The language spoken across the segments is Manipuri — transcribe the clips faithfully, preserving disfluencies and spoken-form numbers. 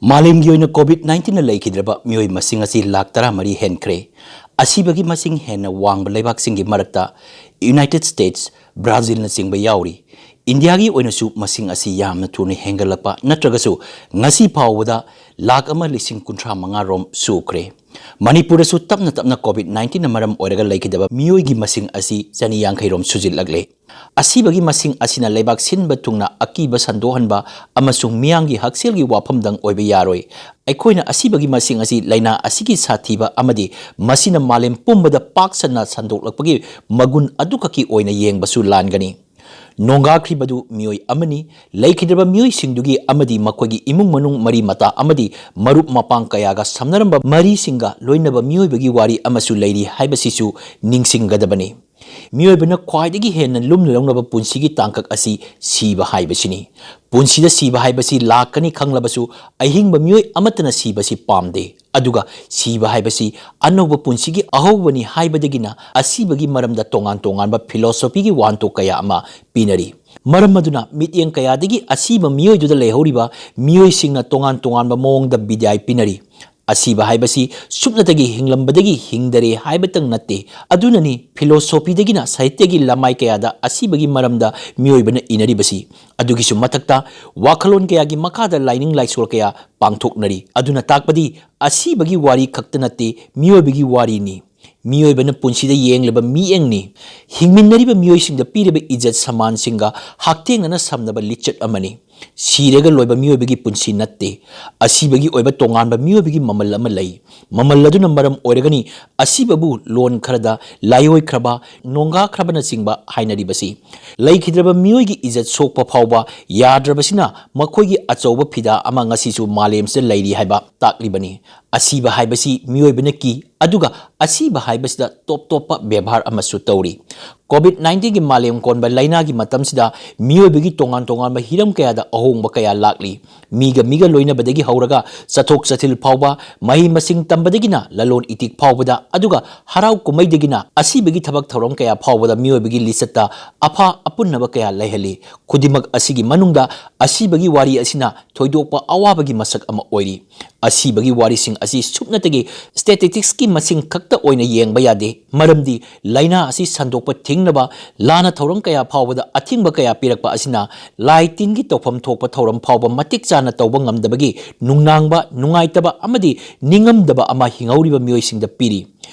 ꯃꯥꯂꯦꯝꯒꯤ ꯑꯣꯏꯅ COVID nineteenꯅ ꯂꯩꯈꯤꯗ꯭ꯔꯕ ꯃꯤꯑꯣꯏ ꯃꯁꯤꯡ ꯑꯁꯤ ꯂꯥꯈ ꯇꯔꯥꯃꯔꯤ ꯍꯦꯟꯈ꯭ꯔꯦ꯫ ꯑꯁꯤꯕꯒꯤ ꯃꯁꯤꯡ ꯍꯦꯟꯅ ꯋꯥꯡꯕ ꯂꯩꯕꯥꯛꯁꯤꯡꯒꯤ ꯃꯔꯛꯇ United States, ꯕ꯭ꯔꯥꯖꯤꯜꯅꯆꯤꯡꯕ ꯌꯥꯎꯔꯤ꯫ ꯏꯟꯗꯤꯌꯥꯒꯤ ꯑꯣꯏꯅꯁꯨ ꯃꯁꯤꯡ ꯑꯁꯤ ꯌꯥꯝꯅ ꯊꯨꯅ ꯍꯦꯟꯒꯠꯂꯛꯄ ꯅꯠꯇ꯭ꯔꯒꯁꯨ ꯉꯁꯤ ꯐꯥꯎꯕꯗ ꯂꯥꯈ ꯑꯃ ꯂꯤꯁꯤꯡ ꯀꯨꯟꯊ꯭ꯔꯥ ꯃꯉꯥ ꯔꯣꯝ ꯁꯨꯈ꯭ꯔꯦ꯫ ꯃꯅꯤꯄꯨꯔꯗꯁꯨ ꯇꯞꯅ ꯇꯞꯅ COVID nineteenꯅ ꯃꯔꯝ ꯑꯣꯏꯔꯒ ꯂꯩꯈꯤꯗꯕ ꯃꯤꯑꯣꯏꯒꯤ ꯃꯁꯤꯡ ꯑꯁꯤ ꯆꯅꯤ ꯌꯥꯡꯈꯩ ꯔꯣꯝ ꯁꯨꯖꯤꯜꯂꯛꯂꯦ꯫ ꯑꯁꯤꯕꯒꯤ ꯃꯁꯤꯡ ꯑꯁꯤꯅ ꯂꯩꯕꯥꯛ ꯁꯤꯟꯕ ꯊꯨꯡꯅ ꯑꯀꯤꯕ ꯁꯟꯗꯣꯛꯍꯟꯕ ꯑꯃꯁꯨꯡ ꯃꯤꯌꯥꯝꯒꯤ ꯍꯛꯁꯦꯜꯒꯤ ꯋꯥꯐꯝꯗꯪ ꯑꯣꯏꯕ ꯌꯥꯔꯣꯏ꯫ ꯑꯩꯈꯣꯏꯅ ꯑꯁꯤꯕꯒꯤ ꯃꯁꯤꯡ ꯑꯁꯤ ꯂꯥꯏꯅꯥ ꯑꯁꯤꯒꯤ ꯁꯥꯊꯤꯕ ꯑꯃꯗꯤ ꯃꯁꯤꯅ ꯃꯥꯂꯦꯝ ꯄꯨꯝꯕꯗ ꯄꯥꯛ ꯁꯟꯅ ꯁꯟꯗꯣꯛꯂꯛꯄꯒꯤ ꯃꯒꯨꯟ ꯑꯗꯨꯈꯛꯀꯤ ꯑꯣꯏꯅ ꯌꯦꯡꯕꯁꯨ ꯂꯥꯟꯒꯅꯤ꯫ ꯅꯣꯡꯒꯥꯈ꯭ꯔꯤꯕꯗꯨ ꯃꯤꯑꯣꯏ ꯑꯃꯅꯤ꯫ ꯂꯩꯈꯤꯗ꯭ꯔꯕ ꯃꯤꯑꯣꯏꯁꯤꯡꯗꯨꯒꯤ ꯑꯃꯗꯤ ꯃꯈꯣꯏꯒꯤ ꯏꯃꯨꯡ ꯃꯅꯨꯡ, ꯃꯔꯤ ꯃꯇꯥ ꯑꯃꯗꯤ ꯃꯔꯨꯞ ꯃꯄꯥꯡ ꯀꯌꯥꯒ ꯁꯝꯅꯔꯝꯕ ꯃꯔꯤꯁꯤꯡꯒ ꯂꯣꯏꯅꯕ ꯃꯤꯑꯣꯏꯕꯒꯤ ꯋꯥꯔꯤ ꯑꯃꯁꯨ ꯂꯩꯔꯤ ꯍꯥꯏꯕꯁꯤꯁꯨ ꯅꯤꯡꯁꯤꯡꯒꯗꯕꯅꯤ꯫ ꯃꯤꯑꯣꯏꯕꯅ ꯈ꯭ꯋꯥꯏꯗꯒꯤ ꯍꯦꯟꯅ ꯂꯨꯝꯅ ꯂꯧꯅꯕ ꯄꯨꯟꯁꯤꯒꯤ ꯇꯥꯡꯀꯛ ꯑꯁꯤ ꯁꯤꯕ ꯍꯥꯏꯕꯁꯤꯅꯤ꯫ ꯄꯨꯟꯁꯤꯗ ꯁꯤꯕ ꯍꯥꯏꯕꯁꯤ ꯂꯥꯛꯀꯅꯤ ꯈꯪꯂꯕꯁꯨ, ꯑꯍꯤꯡꯕ ꯃꯤꯑꯣꯏ ꯑꯃꯠꯇꯅ ꯁꯤꯕꯁꯤ ꯄꯥꯝꯗꯦ꯫ ꯑꯗꯨꯒ ꯁꯤꯕ ꯍꯥꯏꯕꯁꯤ ꯑꯅꯧꯕ ꯄꯨꯟꯁꯤꯒꯤ ꯑꯍꯧꯕꯅꯤ ꯍꯥꯏꯕꯗꯒꯤꯅ ꯑꯁꯤꯕꯒꯤ ꯃꯔꯝꯗ ꯇꯣꯉꯥꯟ ꯇꯣꯉꯥꯟꯕ philosophyꯒꯤ ꯋꯥꯍꯟꯊꯣꯛ ꯀꯌꯥ ꯑꯃ ꯄꯤꯅꯔꯤ꯫ ꯃꯔꯝ ꯑꯗꯨꯅ ꯃꯤꯠꯌꯦꯡ ꯀꯌꯥꯗꯒꯤ ꯑꯁꯤꯕ ꯃꯤꯑꯣꯏꯗꯨꯗ ꯂꯩꯍꯧꯔꯤꯕ ꯃꯤꯑꯣꯏꯁꯤꯡꯅ ꯇꯣꯉꯥꯟ ꯇꯣꯉꯥꯟꯕ ꯃꯑꯣꯡꯗ ꯕꯤꯗꯥꯏ ꯄꯤꯅꯔꯤ꯫ ꯑꯁꯤꯕ ꯍꯥꯏꯕꯁꯤ ꯁꯨꯞꯅꯇꯒꯤ ꯍꯤꯡꯂꯝꯕꯗꯒꯤ ꯍꯤꯡꯗꯔꯦ ꯍꯥꯏꯕꯇꯪ ꯅꯠꯇꯦ꯫ ꯑꯗꯨꯅꯅꯤ philosophyꯗꯒꯤꯅ ꯁꯥꯍꯤꯇ꯭ꯌꯒꯤ ꯂꯃꯥꯏ ꯀꯌꯥꯗ ꯑꯁꯤꯕꯒꯤ ꯃꯔꯝꯗ ꯃꯤꯑꯣꯏꯕꯅ ꯏꯅꯔꯤꯕꯁꯤ꯫ ꯑꯗꯨꯒꯤꯁꯨ ꯃꯊꯛꯇ ꯋꯥꯈꯜꯂꯣꯟ ꯀꯌꯥꯒꯤ ꯃꯈꯥꯗ ꯂꯥꯏꯅꯤꯡ ꯂꯥꯏꯁꯣꯜ ꯀꯌꯥ ꯄꯥꯡꯊꯣꯛꯅꯔꯤ꯫ ꯑꯗꯨꯅ ꯇꯥꯛꯄꯗꯤ ꯑꯁꯤꯕꯒꯤ ꯋꯥꯔꯤ ꯈꯛꯇ ꯅꯠꯇꯦ, ꯃꯤꯑꯣꯏꯕꯒꯤ ꯋꯥꯔꯤꯅꯤ꯫ ꯃꯤꯑꯣꯏꯕꯅ ꯄꯨꯟꯁꯤꯗ ꯌꯦꯡꯂꯤꯕ ꯃꯤꯠꯌꯦꯡꯅꯤ꯫ ꯍꯤꯡꯃꯤꯟꯅꯔꯤꯕ ꯃꯤꯑꯣꯏꯁꯤꯡꯗ ꯄꯤꯔꯤꯕ ꯏꯖꯠ ꯁꯃꯥꯟꯁꯤꯡꯒ ꯍꯛꯊꯦꯡꯅꯅ ꯁꯝꯅꯕ ꯂꯤꯆꯠ ꯑꯃꯅꯤ꯫ ꯁꯤꯔꯒ ꯂꯣꯏꯕ ꯃꯤꯑꯣꯏꯕꯒꯤ ꯄꯨꯟꯁꯤ ꯅꯠꯇꯦ꯫ ꯑꯁꯤꯕꯒꯤ ꯑꯣꯏꯕ ꯇꯣꯉꯥꯟꯕ ꯃꯤꯑꯣꯏꯕꯒꯤ ꯃꯃꯜ ꯑꯃ ꯂꯩ꯫ ꯃꯃꯜ ꯑꯗꯨꯅ ꯃꯔꯝ ꯑꯣꯏꯔꯒꯅꯤ ꯑꯁꯤꯕꯕꯨ ꯂꯣꯟ ꯈꯔꯗ ꯂꯥꯏꯑꯣꯏꯈ꯭ꯔꯕ, ꯅꯣꯡꯒꯥꯈ꯭ꯔꯕꯅꯆꯤꯡꯕ ꯍꯥꯏꯅꯔꯤꯕꯁꯤ꯫ ꯂꯩꯈꯤꯗ꯭ꯔꯕ ꯃꯤꯑꯣꯏꯒꯤ ꯏꯖꯠ ꯁꯣꯛꯄ ꯐꯥꯎꯕ ꯌꯥꯗ꯭ꯔꯕꯁꯤꯅ ꯃꯈꯣꯏꯒꯤ ꯑꯆꯧꯕ ꯐꯤꯗꯥ ꯑꯃ ꯉꯁꯤꯁꯨ ꯃꯥꯂꯦꯝꯁꯤꯗ ꯂꯩꯔꯤ ꯍꯥꯏꯕ ꯇꯥꯛꯂꯤꯕꯅꯤ꯫ ꯑꯁꯤꯕ ꯍꯥꯏꯕꯁꯤ ꯃꯤꯑꯣꯏꯕꯅ ꯀꯤ, ꯑꯗꯨꯒ ꯑꯁꯤꯕ ꯍꯥꯏꯕꯁꯤꯗ ꯇꯣꯞ ꯇꯣꯞꯄ ꯕꯦꯕꯥꯔ ꯑꯃꯁꯨ ꯇꯧꯔꯤ꯫ ꯀꯣꯚꯤꯗ ꯅꯥꯏꯟꯇꯤꯟꯒꯤ ꯃꯥꯂꯦꯝ ꯀꯣꯟꯕ ꯂꯥꯏꯅꯥꯒꯤ ꯃꯇꯝꯁꯤꯗ ꯃꯤꯑꯣꯏꯕꯒꯤ ꯇꯣꯉꯥꯟ ꯇꯣꯉꯥꯟꯕ ꯍꯤꯔꯝ ꯀꯌꯥꯗ ꯑꯍꯣꯡꯕ ꯀꯌꯥ ꯂꯥꯛꯂꯤ꯫ ꯃꯤꯒ ꯃꯤꯒ ꯂꯣꯏꯅꯕꯗꯒꯤ ꯍꯧꯔꯒ ꯆꯠꯊꯣꯛ ꯆꯠꯁꯤꯟ ꯐꯥꯎꯕ, ꯃꯍꯩ ꯃꯁꯤꯡ ꯇꯝꯕꯗꯒꯤꯅ ꯂꯂꯣꯟ ꯏꯇꯤꯛ ꯐꯥꯎꯕꯗ, ꯑꯗꯨꯒ ꯍꯔꯥꯎ ꯀꯨꯝꯍꯩꯗꯒꯤꯅ ꯑꯁꯤꯕꯒꯤ ꯊꯕꯛ ꯊꯧꯔꯝ ꯀꯌꯥ ꯐꯥꯎꯕꯗ ꯃꯤꯑꯣꯏꯕꯒꯤ ꯂꯤꯆꯠꯇ ꯑꯐ ꯑꯄꯨꯟꯅꯕ ꯀꯌꯥ ꯂꯩꯍꯜꯂꯤ꯫ ꯈꯨꯗꯤꯡꯃꯛ ꯑꯁꯤꯒꯤ ꯃꯅꯨꯡꯗ ꯑꯁꯤꯕꯒꯤ ꯋꯥꯔꯤ ꯑꯁꯤꯅ ꯊꯣꯏꯗꯣꯛꯄ ꯑꯋꯥꯕꯒꯤ ꯃꯁꯛ ꯑꯃ ꯑꯣꯏꯔꯤ꯫ ꯑꯁꯤꯕꯒꯤ ꯋꯥꯔꯤꯁꯤꯡ ꯑꯁꯤ ꯁꯨꯞꯅꯇꯒꯤ ꯁ꯭ꯇꯦꯇꯤꯁꯇꯤꯛꯁꯀꯤ ꯃꯁꯤꯡ ꯈꯛꯇ ꯑꯣꯏꯅ ꯌꯦꯡꯕ ꯌꯥꯗꯦ, ꯃꯔꯝꯗꯤ ꯂꯥꯏꯅꯥ ꯑꯁꯤ ꯁꯟꯗꯣꯛꯄ ꯊꯤꯡꯅꯕ ꯂꯥꯟꯅ ꯊꯧꯔꯝ ꯀꯌꯥ ꯐꯥꯎꯕꯗ ꯑꯊꯤꯡꯕ ꯀꯌꯥ ꯄꯤꯔꯛꯄ ꯑꯁꯤꯅ ꯂꯥꯏ ꯇꯤꯟꯒꯤ ꯇꯧꯐꯝ ꯊꯣꯛꯄ ꯊꯧꯔꯝ ꯐꯥꯎꯕ ꯃꯇꯤꯛ ꯆꯥꯅ ꯇꯧꯕ ꯉꯝꯗꯕꯒꯤ ꯅꯨꯡꯅꯥꯡꯕ, ꯅꯨꯡꯉꯥꯏꯇꯕ ꯑꯃꯗꯤ ꯅꯤꯡꯉꯝꯗꯕ ꯑꯃ ꯍꯤꯡꯍꯧꯔꯤꯕ ꯃꯤꯑꯣꯏꯁꯤꯡꯗ ꯄꯤꯔꯤ꯫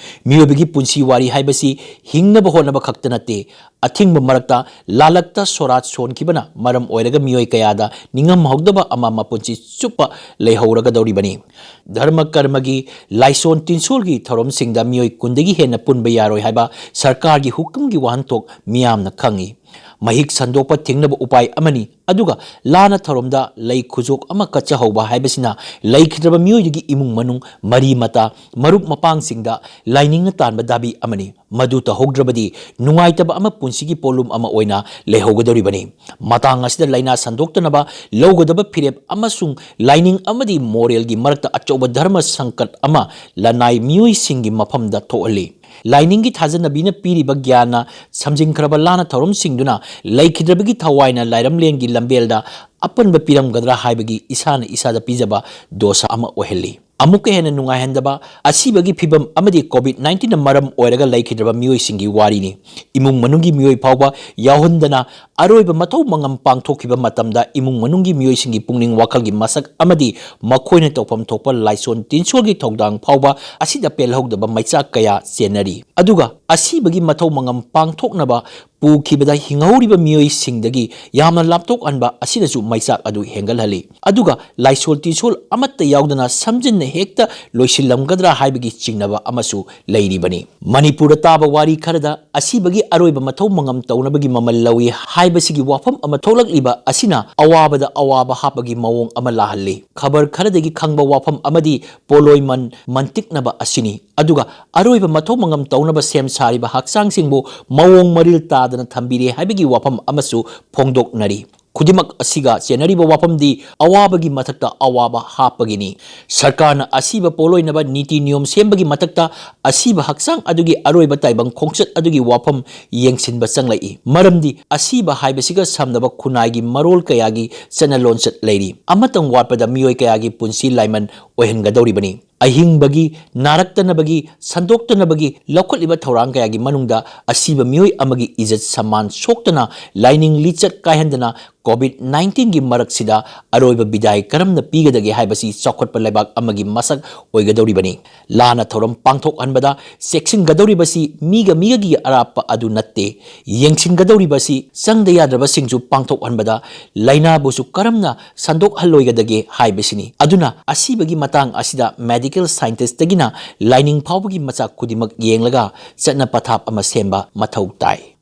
ꯃꯤꯑꯣꯏꯕꯒꯤ ꯄꯨꯟꯁꯤ ꯋꯥꯔꯤ ꯍꯥꯏꯕꯁꯤ ꯍꯤꯡꯅꯕ ꯍꯣꯠꯅꯕ ꯈꯛꯇ ꯅꯠꯇꯦ, ꯑꯊꯤꯡꯕ ꯃꯔꯛꯇ ꯂꯥꯂꯛꯇ ꯁꯣꯔꯥꯠ ꯁꯣꯟꯈꯤꯕꯅ ꯃꯔꯝ ꯑꯣꯏꯔꯒ ꯃꯤꯑꯣꯏ ꯀꯌꯥꯗ ꯅꯤꯡꯉꯝꯍꯧꯗꯕ ꯑꯃ ꯃꯄꯨꯟꯁꯤ ꯆꯨꯞꯄ ꯂꯩꯍꯧꯔꯒꯗꯧꯔꯤꯕꯅꯤ꯫ ꯙꯔꯃ ꯀꯔꯃꯒꯤ, ꯂꯥꯏꯁꯣꯟ ꯇꯤꯟꯁꯣꯜꯒꯤ ꯊꯧꯔꯝꯁꯤꯡꯗ ꯃꯤꯑꯣꯏ ꯀꯨꯟꯗꯒꯤ ꯍꯦꯟꯅ ꯄꯨꯟꯕ ꯌꯥꯔꯣꯏ ꯍꯥꯏꯕ ꯁꯔꯀꯥꯔꯒꯤ ꯍꯨꯀꯨꯝꯒꯤ ꯋꯥꯍꯟꯊꯣꯛ ꯃꯤꯌꯥꯝꯅ ꯈꯪꯏ꯫ ꯃꯍꯤꯛ ꯁꯟꯗꯣꯛꯄ ꯊꯤꯡꯅꯕ ꯎꯄꯥꯏ ꯑꯃꯅꯤ, ꯑꯗꯨꯒ ꯂꯥꯟꯅ ꯊꯧꯔꯝꯗ ꯂꯩ ꯈꯨꯖꯣꯛ ꯑꯃ ꯀꯠꯆꯍꯧꯕ ꯍꯥꯏꯕꯁꯤꯅ ꯂꯩꯈꯤꯗ꯭ꯔꯕ ꯃꯤꯑꯣꯏꯗꯨꯒꯤ ꯏꯃꯨꯡ ꯃꯅꯨꯡ, ꯃꯔꯤ ꯃꯇꯥ, ꯃꯔꯨꯞ ꯃꯄꯥꯡꯁꯤꯡꯗ ꯂꯥꯏꯅꯤꯡꯅ ꯇꯥꯟꯕ ꯗꯥꯕꯤ ꯑꯃꯅꯤ꯫ ꯃꯗꯨ ꯇꯧꯍꯧꯗ꯭ꯔꯕꯗꯤ ꯅꯨꯡꯉꯥꯏꯇꯕ ꯑꯃ ꯄꯨꯟꯁꯤꯒꯤ ꯄꯣꯠꯂꯨꯝ ꯑꯃ ꯑꯣꯏꯅ ꯂꯩꯍꯧꯒꯗꯧꯔꯤꯕꯅꯤ꯫ ꯃꯇꯥꯡ ꯑꯁꯤꯗ ꯂꯥꯏꯅꯥ ꯁꯟꯗꯣꯛꯇꯅꯕ ꯂꯧꯒꯗꯕ ꯐꯤꯔꯦꯞ ꯑꯃꯁꯨꯡ ꯂꯥꯏꯅꯤꯡ ꯑꯃꯗꯤ ꯃꯣꯔꯦꯜꯒꯤ ꯃꯔꯛꯇ ꯑꯆꯧꯕ ꯙꯔꯃ ꯁꯪꯀꯠ ꯑꯃ ꯂꯅꯥꯏ ꯃꯤꯑꯣꯏꯁꯤꯡꯒꯤ ꯃꯐꯝꯗ ꯊꯣꯛꯍꯜꯂꯤ꯫ ꯂꯥꯏꯅꯤꯡꯒꯤ ꯊꯥꯖꯅꯕꯤꯅ ꯄꯤꯔꯤꯕ ꯒ꯭ꯌꯥꯟꯅ ꯁꯝꯖꯤꯟꯈ꯭ꯔꯕ ꯂꯥꯟꯅ ꯊꯧꯔꯝꯁꯤꯡꯗꯨꯅ ꯂꯩꯈꯤꯗ꯭ꯔꯕꯒꯤ ꯊꯋꯥꯏꯅ ꯂꯥꯏꯔꯝꯂꯦꯟꯒꯤ ꯂꯝꯕꯦꯜꯗ ꯑꯄꯟꯕ ꯄꯤꯔꯝꯒꯗ꯭ꯔꯥ ꯍꯥꯏꯕꯒꯤ ꯏꯁꯥꯅ ꯏꯁꯥꯗ ꯄꯤꯖꯕ ꯗꯣꯁꯥ ꯑꯃ ꯑꯣꯏꯍꯜꯂꯤ꯫ ꯑꯃꯨꯛꯀ ꯍꯦꯟꯅ ꯅꯨꯡꯉꯥꯏꯍꯟꯗꯕ ꯑꯁꯤꯕꯒꯤ ꯐꯤꯕꯝ ꯑꯃꯗꯤ ꯀꯣꯚꯤꯗ ꯅꯥꯏꯟꯇꯤꯟꯅ ꯃꯔꯝ ꯑꯣꯏꯔꯒ ꯂꯩꯈꯤꯗ꯭ꯔꯕ ꯃꯤꯑꯣꯏꯁꯤꯡꯒꯤ ꯋꯥꯔꯤꯅꯤ꯫ ꯏꯃꯨꯡ ꯃꯅꯨꯡꯒꯤ ꯃꯤꯑꯣꯏ ꯐꯥꯎꯕ ꯌꯥꯎꯍꯟꯗꯅ ꯑꯔꯣꯏꯕ ꯃꯊꯧ ꯃꯉꯝ ꯄꯥꯡꯊꯣꯛꯈꯤꯕ ꯃꯇꯝꯗ ꯏꯃꯨꯡ ꯃꯅꯨꯡꯒꯤ ꯃꯤꯑꯣꯏꯁꯤꯡꯒꯤ ꯄꯨꯛꯅꯤꯡ ꯋꯥꯈꯜꯒꯤ ꯃꯁꯛ ꯑꯃꯗꯤ ꯃꯈꯣꯏꯅ ꯇꯧꯐꯝ ꯊꯣꯛꯄ ꯂꯥꯏꯁꯣꯟ ꯇꯤꯟꯁꯣꯜꯒꯤ ꯊꯧꯗꯥꯡ ꯐꯥꯎꯕ ꯑꯁꯤꯗ ꯄꯦꯜꯍꯧꯗꯕ ꯃꯩꯆꯥꯛ ꯀꯌꯥ ꯆꯦꯟꯅꯔꯤ꯫ ꯑꯗꯨꯒ ꯑꯁꯤꯕꯒꯤ ꯃꯊꯧ ꯃꯉꯝ ꯄꯥꯡꯊꯣꯛꯅꯕ ꯄꯨꯈꯤꯕꯗ ꯍꯤꯡꯍꯧꯔꯤꯕ ꯃꯤꯑꯣꯏꯁꯤꯡꯗꯒꯤ ꯌꯥꯝꯅ ꯂꯥꯞꯊꯣꯛꯍꯟꯕ ꯑꯁꯤꯅꯁꯨ ꯃꯩꯆꯥꯛ ꯑꯗꯨ ꯍꯦꯟꯒꯠꯍꯜꯂꯤ꯫ ꯑꯗꯨꯒ ꯂꯥꯏꯁꯣꯜ ꯇꯤꯁꯣꯜ ꯑꯃꯠꯇ ꯌꯥꯎꯗꯅ ꯁꯝꯖꯤꯟꯅ ꯍꯦꯛꯇ ꯂꯣꯏꯁꯤꯜꯂꯝꯒꯗ꯭ꯔꯥ ꯍꯥꯏꯕꯒꯤ ꯆꯤꯡꯅꯕ ꯑꯃꯁꯨ ꯂꯩꯔꯤꯕꯅꯤ꯫ ꯃꯅꯤꯄꯨꯔꯗ ꯇꯥꯕ ꯋꯥꯔꯤ ꯈꯔꯗ ꯑꯁꯤꯕꯒꯤ ꯑꯔꯣꯏꯕ ꯃꯊꯧ ꯃꯉꯝ ꯇꯧꯅꯕꯒꯤ ꯃꯃꯜ ꯂꯧꯏ ꯍꯥꯏꯕꯁꯤꯒꯤ ꯋꯥꯐꯝ ꯑꯃ ꯊꯣꯛꯂꯛꯂꯤꯕ ꯑꯁꯤꯅ ꯑꯋꯥꯕꯗ ꯑꯋꯥꯕ ꯍꯥꯞꯄꯒꯤ ꯃꯑꯣꯡ ꯑꯃ ꯂꯥꯍꯜꯂꯤ꯫ ꯈꯕꯔ ꯈꯔꯗꯒꯤ ꯈꯪꯕ ꯋꯥꯐꯝ ꯑꯃꯗꯤ ꯄꯣꯂꯣꯏꯃꯟ ꯃꯟꯇꯤꯛꯅꯕ ꯑꯁꯤꯅꯤ꯫ ꯑꯗꯨꯒ ꯑꯔꯣꯏꯕ ꯃꯊꯧ ꯃꯉꯝ ꯇꯧꯅꯕ ꯁꯦꯝ ꯁꯥꯔꯤꯕ ꯍꯛꯆꯥꯡꯁꯤꯡꯕꯨ ꯃꯑꯣꯡ ꯃꯔꯤꯜ ꯇꯥꯗꯅ ꯊꯝꯕꯤꯔꯦ ꯍꯥꯏꯕꯒꯤ ꯋꯥꯐꯝ ꯑꯃꯁꯨ ꯐꯣꯡꯗꯣꯛꯅꯔꯤ꯫ ꯈꯨꯗꯤꯡꯃꯛ ꯑꯁꯤꯒ ꯆꯦꯟꯅꯔꯤꯕ ꯋꯥꯐꯝꯗꯤ ꯑꯋꯥꯕꯒꯤ ꯃꯊꯛꯇ ꯑꯋꯥꯕ ꯍꯥꯞꯄꯒꯤꯅꯤ꯫ ꯁꯔꯀꯥꯔꯅ ꯑꯁꯤꯕ ꯄꯣꯂꯣꯏꯅꯕ ꯅꯤꯇꯤ ꯅꯤꯌꯣꯝ ꯁꯦꯝꯕꯒꯤ ꯃꯊꯛꯇ ꯑꯁꯤꯕ ꯍꯛꯆꯥꯡ ꯑꯗꯨꯒꯤ ꯑꯔꯣꯏꯕ ꯇꯥꯏꯕꯪ ꯈꯣꯡꯆꯠ ꯑꯗꯨꯒꯤ ꯋꯥꯐꯝ ꯌꯦꯡꯁꯤꯟꯕ ꯆꯪꯂꯛꯏ꯫ ꯃꯔꯝꯗꯤ ꯑꯁꯤꯕ ꯍꯥꯏꯕꯁꯤꯒ ꯁꯝꯅꯕ ꯈꯨꯟꯅꯥꯏꯒꯤ ꯃꯔꯣꯜ ꯀꯌꯥꯒꯤ ꯆꯠꯅ ꯂꯣꯟꯆꯠ ꯂꯩꯔꯤ꯫ ꯑꯃꯇꯪ ꯋꯥꯠꯄꯗ ꯃꯤꯑꯣꯏ ꯀꯌꯥꯒꯤ ꯄꯨꯟꯁꯤ ꯂꯥꯏꯃꯟ ꯑꯣꯏꯍꯟꯒꯗꯧꯔꯤꯕꯅꯤ꯫ ꯑꯍꯤꯡꯕꯒꯤ, ꯅꯥꯔꯛꯇꯅꯕꯒꯤ, ꯁꯟꯗꯣꯛꯇꯅꯕꯒꯤ ꯂꯧꯈꯠꯂꯤꯕ ꯊꯧꯔꯥꯡ ꯀꯌꯥꯒꯤ ꯃꯅꯨꯡꯗ ꯑꯁꯤꯕ ꯃꯤꯑꯣꯏ ꯑꯃꯒꯤ ꯏꯖꯠ ꯁꯃꯥꯟ ꯁꯣꯛꯇꯅ, ꯂꯥꯏꯅꯤꯡ ꯂꯤꯆꯠ ꯀꯥꯏꯍꯟꯗꯅ, ꯀꯣꯚꯤꯗ ꯅꯥꯏꯟꯇꯤꯟꯒꯤ ꯃꯔꯛꯁꯤꯗ ꯑꯔꯣꯏꯕ ꯕꯤꯗꯥꯏ ꯀꯔꯝꯅ ꯄꯤꯒꯗꯒꯦ ꯍꯥꯏꯕꯁꯤ ꯆꯥꯎꯈꯠꯄ ꯂꯩꯕꯥꯛ ꯑꯃꯒꯤ ꯃꯁꯛ ꯑꯣꯏꯒꯗꯧꯔꯤꯕꯅꯤ꯫ ꯂꯥꯟꯅ ꯊꯧꯔꯝ ꯄꯥꯡꯊꯣꯛꯍꯟꯕꯗ ꯆꯦꯛꯁꯤꯟꯒꯗꯧꯔꯤꯕꯁꯤ ꯃꯤꯒ ꯃꯤꯒꯒꯤ ꯑꯔꯥꯞꯄ ꯑꯗꯨ ꯅꯠꯇꯦ꯫ ꯌꯦꯡꯁꯤꯟꯒꯗꯧꯔꯤꯕꯁꯤ ꯆꯪꯗ ꯌꯥꯗ꯭ꯔꯕꯁꯤꯡꯁꯨ ꯄꯥꯡꯊꯣꯛꯍꯟꯕꯗ ꯂꯥꯏꯅꯥꯕꯨꯁꯨ ꯀꯔꯝꯅ ꯁꯟꯗꯣꯛꯍꯜꯂꯣꯏꯒꯗꯒꯦ ꯍꯥꯏꯕꯁꯤꯅꯤ꯫ ꯑꯗꯨꯅ ꯑꯁꯤꯕꯒꯤ ꯃꯇꯥꯡ ꯑꯁꯤꯗ ꯃꯦꯗꯤꯀꯦꯜ ꯁꯥꯏꯟꯇꯤꯁꯇꯒꯤꯅ ꯂꯥꯏꯅꯤꯡ ꯐꯥꯎꯕꯒꯤ ꯃꯆꯥꯛ ꯈꯨꯗꯤꯡꯃꯛ ꯌꯦꯡꯂꯒ ꯆꯠꯅ ꯄꯊꯥꯞ ꯑꯃ ꯁꯦꯝꯕ ꯃꯊꯧ ꯇꯥꯏ꯫